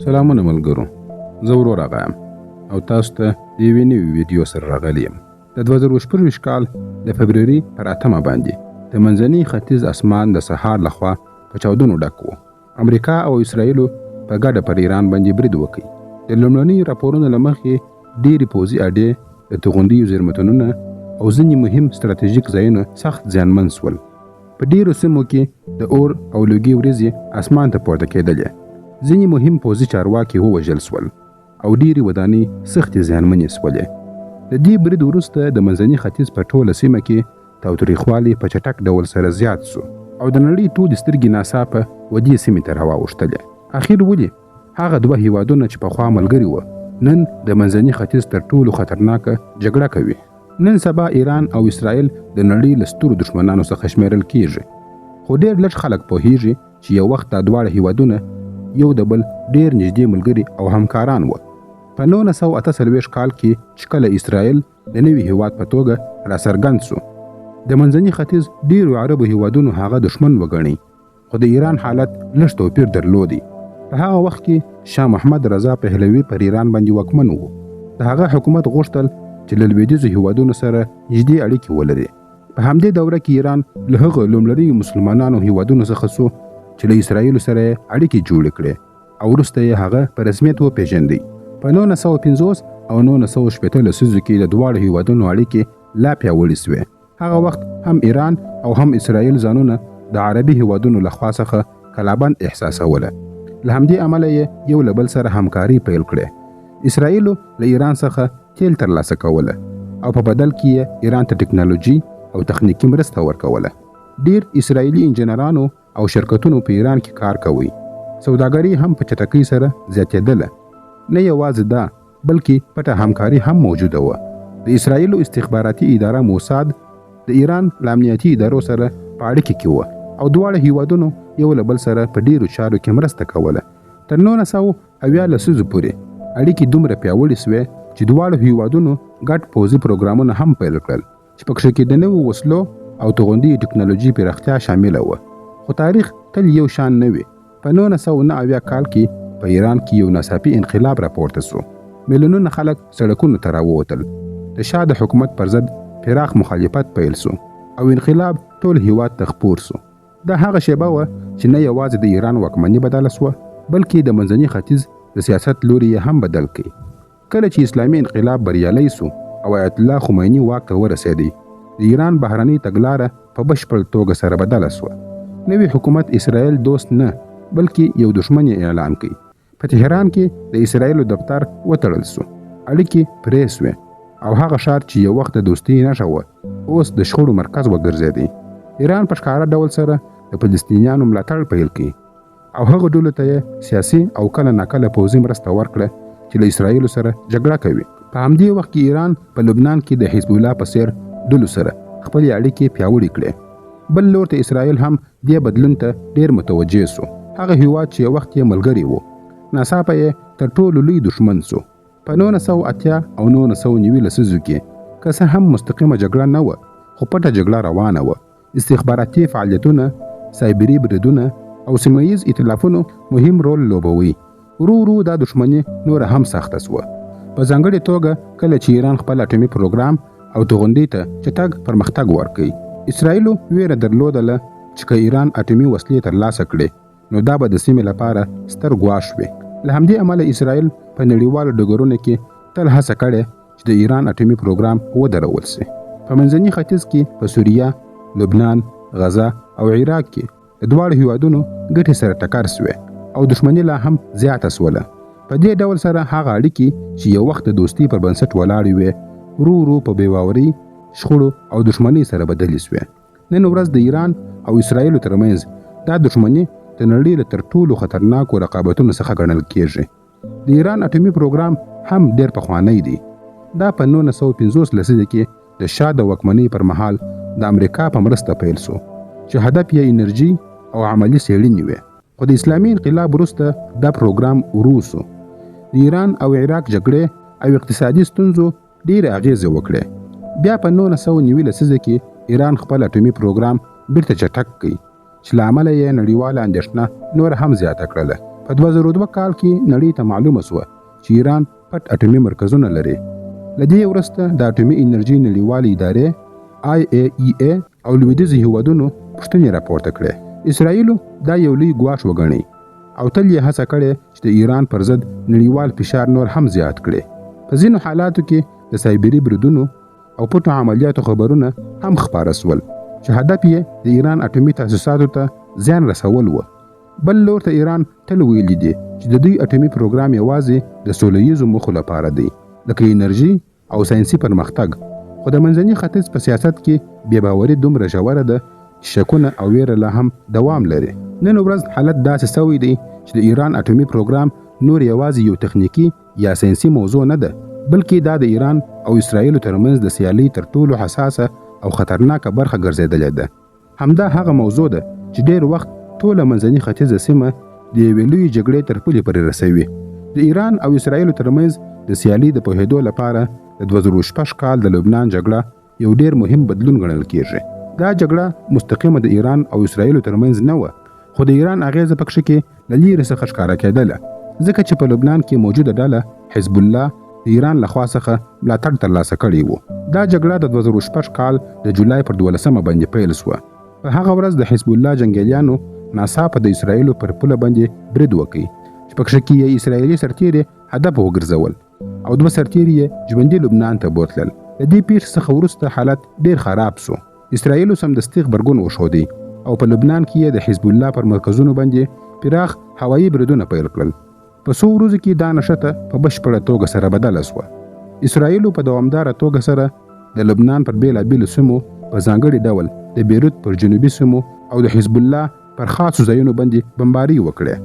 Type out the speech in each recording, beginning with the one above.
سلامونه ملګرو، زه ورور اغا یم او تاسو ته د یوې نوې ویډیو سره راغلی یم. د 2024 کال د فبروري پر 8 باندې د منځني ختیځ اسمان د سهار لخوا په چاودنو ډک و. امریکا او اسرائیلو په ګډه پر ایران باندې برید وکړ. د لومړنیو راپورونو له مخې ډېرې پوځي اډې، د توغندیو زیرمتونونه او ځینې مهم ستراتیژیک ځایونه سخت زیانمن سول. په ډېرو سیمو کې د اور او لوګي وریځې اسمان ته پورته کېدلې. ځینې مهم پوځي چارواکي ووژل سول او ډېرې ودانۍ سختې زیانمنې سولې. د دې برید وروسته د منځني ختیځ په ټوله سیمه کې تاوتریخوالی په چټک ډول سره زیات سو او د نړۍ ټولې سترګې ناڅاپه و دې سیمې ته راواوښتلې. اخر ولې هغه دوه هیوادونه چې پخوا ملګري وه، نن د منځني ختیځ تر ټولو خطرناکه جګړه کوي؟ نن سبا ایران او اسرائیل د نړۍ له سترو دښمنانو څخه شمېرل کیږي، خو ډېر لږ خلک پوهیږي چې یو وخت دا دواړه هیوادونه یو د بل ډېر نږدې ملګري او همکاران وه. په 1948 کال کې چې کله اسرائیل د نوي هیواد په توګه راڅرګند سو، د منځني ختیځ ډېرو عربو هیوادونو هغه دښمن وګڼی، خو د ایران حالت لږ توپیر درلودی. په هغه وخت کې شاه محمد رضا پهلوي پر ایران باندې واکمن و. د هغه حکومت غوښتل چې له لویدیځو هیوادونو سره نږدې اړیکې ولري. په همدې دوره کې ایران له هغو لومړنیو مسلمانانو هیوادونو څخه سو چې له اسرائیلو سره یې اړیکې جوړې کړې او وروسته یې هغه په رسمیت وپېژندی. په 1950 او 1960 لسیزو کې د دواړو هیوادونو اړیکې لا پیاوړې سوې. هغه وخت هم ایران او هم اسرائیل ځانونه د عربي هیوادونو له خوا څخه کلابند احساسوله. له همدې امله یې یو له بل سره همکاري پیل کړې. اسرائیلو له ایران څخه تیل ترلاسه کوله او په بدل کې یې ایران ته ټکنالوژي او تخنیکي مرسته ورکوله. ډېر اسرائیلي انجنیرانو او شرکتونو په ایران کې کار کوي. سوداګري هم په چټکۍ سره زیاتېدله. نه یوازې دا، بلکې پټه همکاري هم موجوده وه. د اسرائیلو استخباراتي اداره موساد د ایران له امنیتي ادارو سره په اړیکه کې وه او دواړو هیوادونو یو له بل سره په ډېرو چارو کې مرسته کوله. تر 1970 لسیزو پورې اړیکې دومره پیاوړې سوې چې دواړو هیوادونو ګډ پوځي پروګرامونه هم پیل کړل چې پکښې کې د نوو وسلو او توغندیو ټکنالوژي پراختیا شامله وه. خو تاریخ تل یو شان نه وي. په 1979 کال کې په ایران کې یو ناڅاپي انقلاب راپورته سو. میلیونونه خلک سړکونو ته راووتل. د شاه د حکومت پر ضد پراخ مخالفت پیل سو او انقلاب ټول هیواد ته خپور سو. دا هغه شیبه وه چې نه یوازې د ایران واکمني بدله سوه، بلکې د منځني ختیځ د سیاست لوری یې هم بدل کړ. کله چې اسلامي انقلاب بریالی سو او آیت الله خمیني واک ته ورسېدی، د ایران بهرنۍ تګلاره په بشپړ توګه سره بدله سوه. نوي حکومت اسرائیل دوست نه، بلکې یو دښمن یې اعلان کړ. په تهران کې د اسرائیلو دفتر وتړل سو، اړیکې پرې سوې او هغه ښار چې یو وخت د دوستۍ نښه وه، اوس د شخړو مرکز وګرځېدی. ایران په ښکاره ډول سره د فلسطینیانو ملاتړ پیل کړ او هغو ډلو ته یې سیاسي او کله ناکله پوځي مرسته ورکړه چې له اسرائیلو سره جګړه کوي. په همدې وخت کې ایران په لبنان کې د حزب الله په څېر ډلو سره خپلې اړیکې پیاوړې کړې. بل لور ته اسرائیل هم دې بدلون ته ډېر متوجه سو. هغه هیواد چې یو وخت یې ملګری و، ناڅاپه یې تر ټولو لوی دښمن سو. په 1980 او 1990 لسیزو کې که څه هم مستقیمه جګړه نه وه، خو پټه جګړه روانه وه. استخباراتي فعالیتونه، سایبري بریدونه او سیمه ییز ائتلافونو مهم رول لوبوي. ورو ورو دا دښمني نوره هم سخته سوه، په ځانګړې توګه کله چې ایران خپل اټومي پروګرام او توغندۍ ته چټک پرمختګ ورکړ. اسرائیلو ویره درلودله چې که ایران اټومي وسلې ترلاسه کړي، نو دا به د سیمې لپاره ستر ګواښ وي. له همدې امله اسرائیل په نړیوالو ډګرونو کې تل هڅه کړې چې د ایران اټومي پروګرام ودرول سي. په منځني ختیځ کې په سوریه، لبنان، غزه او عراق کې د دواړو هیوادونو ګټې سره ټکر سوې او دښمني لا هم زیاته سوله. په دې ډول سره هغه اړیکې چې یو وخت د دوستۍ پر بنسټ ولاړې وې، ورو ورو په بې باورۍ، شخړو او دښمنۍ سره بدلې سوې. نن ورځ د ایران او اسرائیلو ترمنځ دا دښمني د نړۍ له تر ټولو خطرناکو رقابتونو څخه ګڼل کیږي. د ایران اټومي پروګرام هم ډېر پخوانی دی. دا په 1950 لسیزه کې د شاه د واکمنۍ پر مهال د امریکا په مرسته پیل سو چې هدف یې انرژي او عملي څېړنې وې. خو د اسلامي انقلاب وروسته دا پروګرام ورو سو. د ایران او عراق جګړې او اقتصادي ستونزو ډېرې اغېزې وکړې. بیا په 1990 لسیزه کې ایران خپل اټومي پروګرام بیرته چټک کړ چې له امله یې نړیواله اندېښنه نوره هم زیاته کړله. په 2002 کال کې نړۍ ته معلومه شوه چې ایران پټ اټومي مرکزونه لري. له دې وروسته د اټومي انرژۍ نړیوالې ادارې IAEA او لویدیځو هیوادونو پوښتنې راپورته کړې. اسراییلو دا یو لوی ګواښ وګڼی او تل یې هڅه کړې چې د ایران پر ضد نړیوال فشار نور هم زیات کړي. په ځینو حالاتو کې د سایبري بریدونو او پټو عملیاتو خبرونه هم خپاره شول چې هدف یې د ایران اټومي تاسیساتو ته زیان رسول و. بل لور ته ایران تل ویلي دي چې د دوی اټومي پروګرام یوازې د سوله ییزو موخو لپاره دی، لکه انرژي او ساینسي پرمختګ. خو د منځني ختیځ په سیاست کې بې باوري دومره ژوره ده چې شکونه او ویره لا هم دوام لري. نن ورځ حالت داسې سوی دی چې د ایران اټومي پروګرام نور یوازې یو تخنیکي یا ساینسي موضوع نه ده، بلکې دا د ایران او اسراییلو ترمنځ د سیالۍ تر ټولو حساسه او خطرناکه برخه ګرځېدلې ده. همدا هغه موضوع ده چې ډېر وخت ټوله منځني ختیځه سیمه د یوې لویې جګړې تر پولې پورې رسوي. د ایران او اسراییلو ترمنځ د سیالۍ د پوهېدو لپاره د 2006 کال د لبنان جګړه یو ډېر مهم بدلون ګڼل کېږي. دا جګړه مستقیمه د ایران او اسراییلو ترمنځ نه وه، خو د ایران اغېزه پکښې کې له لیرې څخه ښکاره کېدله، ځکه چې په لبنان کې موجوده ډله حزب الله د ایران له خوا څخه ملاتړ ترلاسه کړی و. دا جګړه د 2006 کال د جولای پر 12مه باندې پیل شوه. په هغه ورځ د حزب الله جنګیالیانو ناڅاپه د اسراییلو پر پوله باندې برید وکړ چې پکښې کې یې اسراییلي سرتېري هدف وګرځول او دوه سرتېري یې ژوندي لبنان ته بوتلل. له دې پېښې څخه وروسته حالت ډېر خراب شو. اسراییلو سمدستي غبرګون وښودی او په لبنان کې یې د حزب الله پر مرکزونو باندې پراخ هوایي بریدونه پیل کړل. په څو ورځو کې دا نښته په بشپړه توګه سره بدله شوه. اسراییلو په دوامداره توګه سره د لبنان پر بېلابېلو سیمو، په ځانګړي ډول د بیروت پر جنوبي سیمو او د حزب الله پر خاصو ځایونو باندې بمبارۍ وکړې.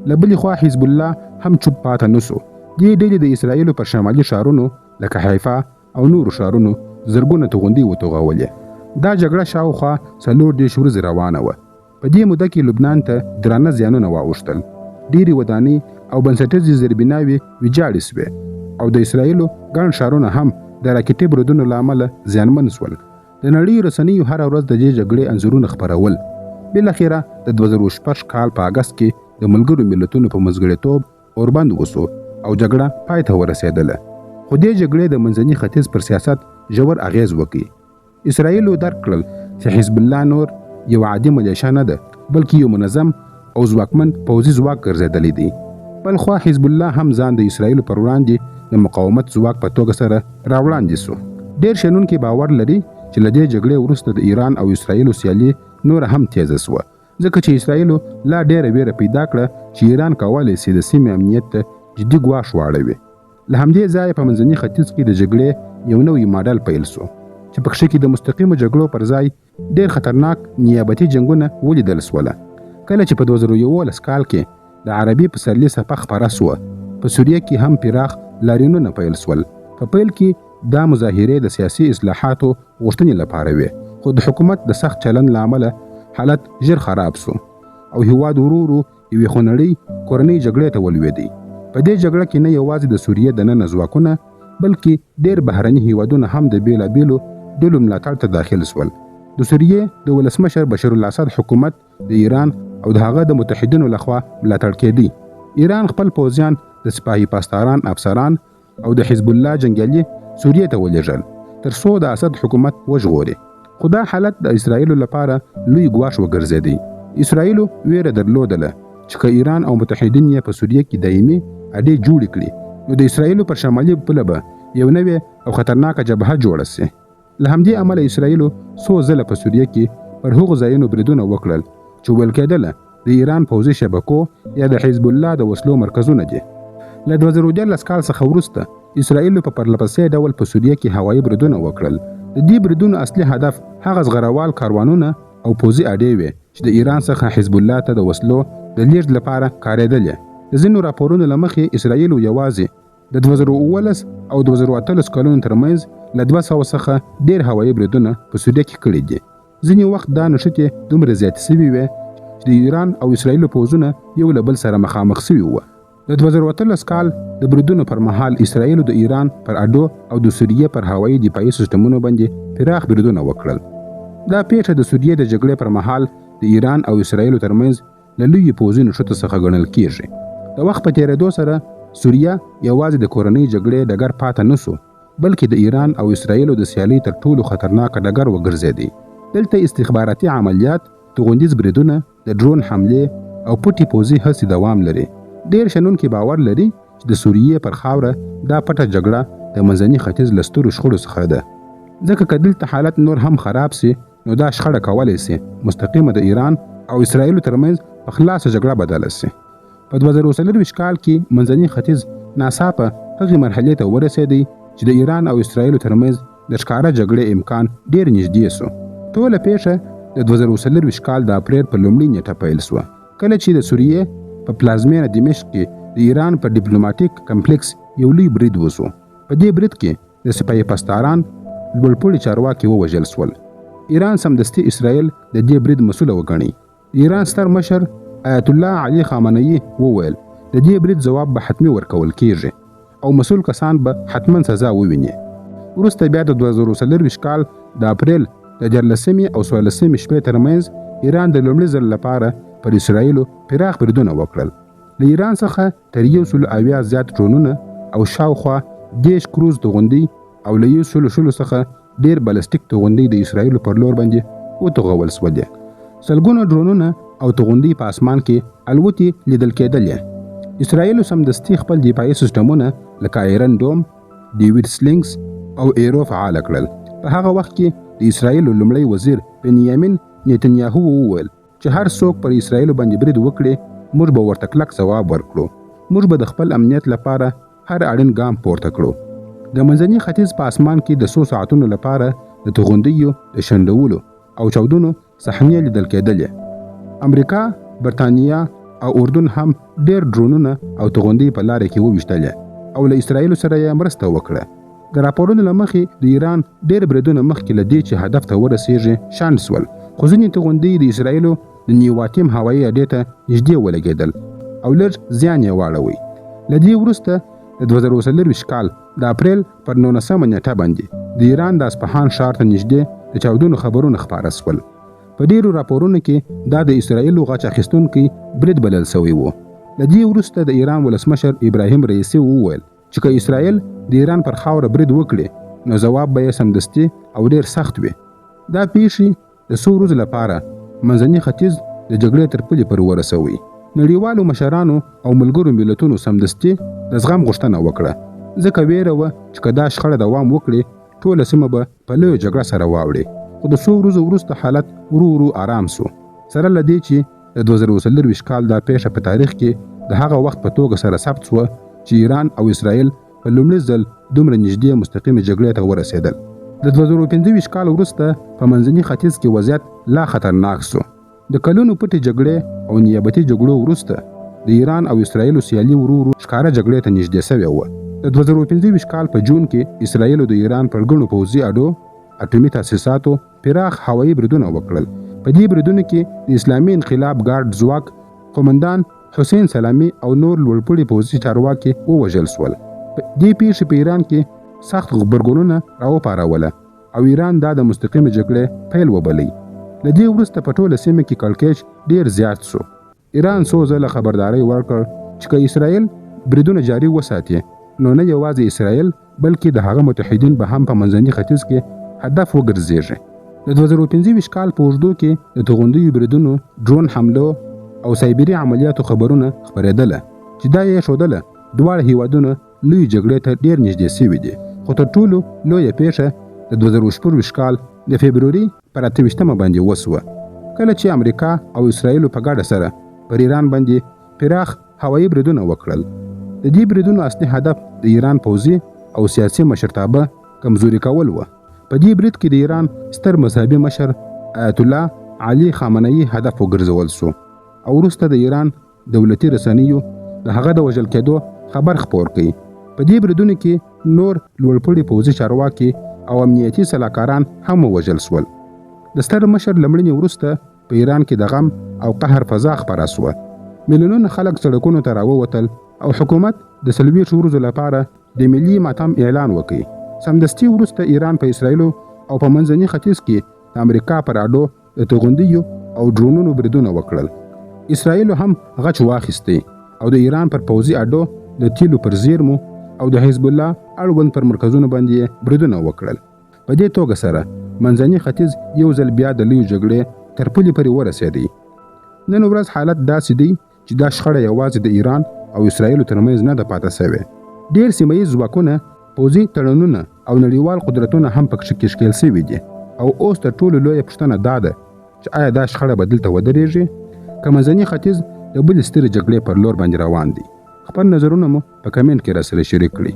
له بلې خوا حزب الله هم چوپ پاته نه شو. دې ډلې د اسراییلو پر شمالي ښارونو لکه حیفا او نورو ښارونو زرګونه توغندۍ وتوغولې. دا جګړه شاوخوا 34 ورځې روانه وه. په دې موده کې لبنان ته درانه زیانونه واوښتل، ډېرې ودانۍ او بنسټیزې زیربناوې ویجاړې شوې او د اسراییلو ګڼ ښارونه هم د راکټي بریدونو له امله زیانمن شول. د نړۍ رسنیو هره ورځ د دې جګړې انځورونه خپرول. بالاخره د 2006 کال په اګست کې د ملګرو ملتونو په منځګړیتوب اوربند وشو او جګړه پای ته ورسېدله. خو دې جګړې د منځني ختیځ پر سیاست ژور اغېز وکړ. اسراییلو درک کړل چې حزب الله نور یوه عادي ملیشه نه ده، بلکې یو منظم او ځواکمن پوځي ځواک ګرځېدلی دی. بلخوا حزب الله هم ځان د اسراییلو پر وړاندې د مقاومت ځواک په توګه سره راوړاندې شو. ډېر شنونکي باور لري چې له دې جګړې وروسته د ایران او اسراییلو سیالي نوره هم تېزه شوه، ځکه چې اسراییلو لا ډېره وېره پیدا کړه چې ایران کولی شي د سیمې امنیت ته جدي ګواښ واړوي. له همدې ځایه په منځني ختیځ کې د جګړې یو نوی ماډل پیل شو چې پکښې کې د مستقیمو جګړو پر ځای ډېر خطرناک نیابتي جنګونه ولیدل شوله. کله چې په 2011 کال کې د عربي پسرلي څپه خپره شوه، په سوریه کې هم پراخ لاریونونه پیل شول. په پیل کې دا مظاهرې د سیاسي اصلاحاتو غوښتنې لپاره وې، خو د حکومت د سخت چلند له امله حالت ژر خراب شو او هیواد ورو ورو یوې خونړۍ کورنۍ جګړې ته ولوېدی. په دې جګړه کې نه یوازې د سوریې دننه ځواکونه، بلکې ډېر بهرني هیوادونه هم د بېلابېلو ډلو ملاتړ ته داخل شول. د سوریې د ولسمشر بشرالاسد حکومت د ایران او د هغه د متحدینو لخوا ملاتړ کېدی. ایران خپل پوځیان، د سپاهي پاسداران افسران او د حزب الله جنګیالي سوریې ته ولېږل تر څو د اسد حکومت وژغوري. خو دا حالت د اسراییلو لپاره لوی ګواښ وګرځېدی. اسراییلو وېره درلودله چې که ایران او متحدین یې په سوریه کې دایمي اډې جوړې کړي، نو د اسراییلو پر شمالي پوله به یو نوې او خطرناکه جبهه جوړه شي. له همدې امله اسراییلو څو ځله په سوریه کې پر هغو ځایونو بریدونه وکړل چې ویل کېدله د ایران پوځي شبکو یا د حزب الله د وسلو مرکزونه دي. له 2013 کال څخه وروسته اسراییلو په پرلپسې ډول په سوریه کې هوایي بریدونه وکړل. د دې بریدونو اصلي هدف هغه زغروال کاروانونه او پوځي اډې وې چې د ایران څخه حزب الله ته د وسلو د لېږد لپاره کارېدلې. د ځینو راپورونو له مخې اسراییلو یوازې د 2017 او 2018 کلونو ترمنځ له 200 څخه ډېر هوایي بریدونه په سوریه کې کړي دي. ځینې وخت دا نښتې دومره زیاتې شوې وې چې د ایران او اسراییلو پوځونه یو له بل سره مخامخ شوي وو. د 2018 کال د بریدونو پر مهال اسراییلو د ایران پر اډو او د سوریې پر هوایي دفاعي سیسټمونو باندې پراخ بریدونه وکړل. دا پېښه د سوریې د جګړې پر مهال د ایران او اسراییلو ترمنځ له لویو پوځي نښتو څخه ګڼل کېږي. د وخت په تېرېدو سره سوریه یوازې د کورنۍ جګړې ډګر پاته نه سو، بلکې د ایران او اسراییلو د سیالۍ تر ټولو خطرناک ډګر وګرځېدی. دلته استخباراتي عملیات، توغندیز بریدونه، د ډرون حملې او پټې پوځي هڅې دوام لري. ډېر شنونکي باور لري چې د سوریې پر خاوره دا پټه جګړه د منځني ختیځ له سترو شخړو څخه ده، ځکه که دلته حالت نور هم خراب سي، نو دا شخړه کولی سي مستقیمه د ایران او اسراییلو ترمنځ په خلاصه جګړه بدله سي. په 2024 کال کې منځني ختیځ ناڅاپه هغې مرحلې ته ورسېدی چې د ایران او اسراییلو ترمنځ د ښکاره جګړې امکان ډېر نږدې سو. ټوله پېښه د 2024 کال د اپریل په لومړۍ نېټه پیل سوه، کله چې د سوریې په پلازمېنه دمشق کې د ایران پر ډیپلوماټیک کمپلیکس یو لوی برید وسو. په دې برید کې د سپاه پاسداران لوړپوړي چارواکي ووژل سول. ایران سمدستي اسراییل د دې برید مسؤله وګڼی. د ایران ستر مشر آیت الله علي خامنهيي وویل، د دې برید ځواب به حتمي ورکول کېږي او مسؤل کسان به حتما سزا وویني. وروسته بیا د 2024 کال د اپریل د 13مې او 14مې شپې ترمنځ ایران د لومړي ځل لپاره پر اسراییلو پراخ بریدونه وکړل. له ایران څخه تر 170 زیات ډرونونه او شاوخوا 30 کروز توغندي او له 120 څخه ډېر بالستیک توغندي د اسراییلو پر لور باندې وتوغول سولې. سلګونه ډرونونه او توغندي په اسمان کې الوتي لیدل کېدلې. اسراییلو سمدستي خپل دفاعي سیسټمونه لکه ایرن ډوم، ډیویډ سلینګز او ایرو فعاله کړل. په هغه وخت کې د اسراییلو لومړی وزیر بنیامین نتنیاهو وویل چې هر څوک پر اسراییلو باندې برید وکړي، موږ به ورته کلک ځواب ورکړو. موږ به د خپل امنیت لپاره هر اړین ګام پورته کړو. د منځني ختیځ په اسمان کې د څو ساعتونو لپاره د توغندیو د شنډولو او چاودنو صحنې لیدل کېدلې. امریکا، برتانیا او اردن هم ډېر ډرونونه او توغندۍ په لاره کې وویشتلې او له اسراییلو سره یې مرسته وکړه. د راپورونو له مخې د ایران ډېر بریدونه مخکې له دې چې هدف ته ورسېږي شنډ سول، خو ځینې توغندۍ د اسراییلو د نیواتیم هوایي اډې ته نږدې ولګېدل او لږ زیان یې واړوی. له دې وروسته د 2024 کال د اپریل پر 19مه نېټه باندې د ایران د اصفهان ښار ته نږدې د چاودنو خبرونه خپاره سول. په ډېرو راپورونو کې دا د اسراییلو غچ اخیستونکی برید بلل سوی و. له دې وروسته د ایران ولسمشر ابراهیم رئیسي وویل چې که اسراییل د ایران پر خاوره برید وکړي، نو ځواب به یې سمدستي او ډېر سخت وي. دا پېښې د څو ورځو لپاره منځني ختیځ د جګړې تر پولې پورې ورسوي. نړیوالو مشرانو او ملګرو ملتونو سمدستي د زغم غوښتنه وکړه، ځکه ویره وه چې که دا شخړه دوام وکړي، ټوله سیمه به په لویه جګړه سره واوړي. خو د څو ورځو وروسته حالت ورو ورو آرام سو. سره له دې چې د 2024 کال دا پېښه په تاریخ کې د هغه وخت په توګه سره ثبت سوه چې ایران او اسراییل په لومړي ځل دومره نږدې مستقیمې جګړې ته ورسېدل. د 2025 کال وروسته په منځني ختیځ کې وضعیت لا خطرناک سو. د کلونو پټې جګړې او نیابتي جګړو وروسته د ایران او اسراییلو سیالي ورو ورو ښکاره جګړې ته نږدې سوې وه. د 2025 کال په جون کې اسراییلو د ایران پر ګڼو پوځي اډو، اټومي تاسیساتو پراخ هوایي بریدونه وکړل. په دې بریدونو کې د اسلامي انقلاب ګارډ ځواک قومندان حسین سلامي او نور لوړپوړي پوځي چارواکي ووژل سول. دې پېښې په ایران کې سخت غبرګونونه راوپاروله او ایران دا د مستقیمې جګړې پیل وبلی. له دې وروسته په ټوله سیمه کې کړکېچ ډېر زیات سو. ایران څو ځله خبرداری ورکړ چې که اسراییل بریدونه جاري وساتي، نو نه یوازې اسراییل بلکې د هغه متحدین به هم په منځني ختیځ کې هدف وګرځېږي. د 2025 کال په اوږدو کې د توغندیو بریدونو، ډرون حملو او سایبري عملیاتو خبرونه خپرېدله چې دا یې ښودله دواړه هېوادونه لویې جګړې ته ډېر نږدې شوي دي. خو تر ټولو لویه پېښه د 2024 کال د فبروري پر 28مه باندې وشوه، کله چې امریکا او اسراییلو په ګډه سره پر ایران باندې پراخ هوایي بریدونه وکړل. د دې بریدونو اصلي هدف د ایران پوځي او سیاسي مشرتابه کمزوري کول و. په دې برید کې د ایران ستر مذهبي مشر آیت الله علي خامنهيي هدف وګرځول شو او وروسته د ایران دولتي رسنیو د هغه د وژل کېدو خبر خپور کړ. په دې بریدونو کې نور لوړپوړي پوځي چارواکي او امنیتي سلاکاران هم ووژل شول. د ستر مشر له مړینې وروسته په ایران کې د غم او قهر فضا خپره شوه. میلیونونه خلک سړکونو ته راووتل او حکومت د 40 ورځو لپاره د ملي ماتم اعلان وکړ. سمدستي وروسته ایران په اسراییلو او په منځني ختیځ کې د امریکا پر اډو د توغندیو او ډرونونو بریدونه وکړل. اسراییلو هم غچ واخیستی او د ایران پر پوځي اډو، د تیلو پر زیرمو او د حزب الله اړوند پر مرکزونو باندې یې بریدونه وکړل. په دې توګه سره منځني ختیځ یو ځل بیا د لویې جګړې تر پولې پورې ورسېدی. نن ورځ حالت داسې دی چې دا شخړه یوازې د ایران او اسراییلو ترمنځ نه ده پاتې شوې، ډېر سیمه ییز ځواکونه، پوځي تړونونه او نړیوال قدرتونه هم پکښې کې ښکېل شوي دي او اوس تر ټولو لویه پوښتنه دا ده چې ایا دا شخړه به دلته ودرېږي که منځني ختیځ د بلې سترې جګړې پر لور باندې روان دی؟ خپل نظرونه مو په کمنټ کې راسره شریک کړئ،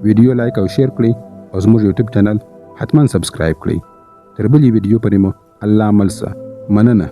ویډیو لایک او شیر کړئ او زموږ یوټیوب چینل حتما سبسکرایب کړئ. تر بلې ویډیو پورې مو الله مل سه. مننه.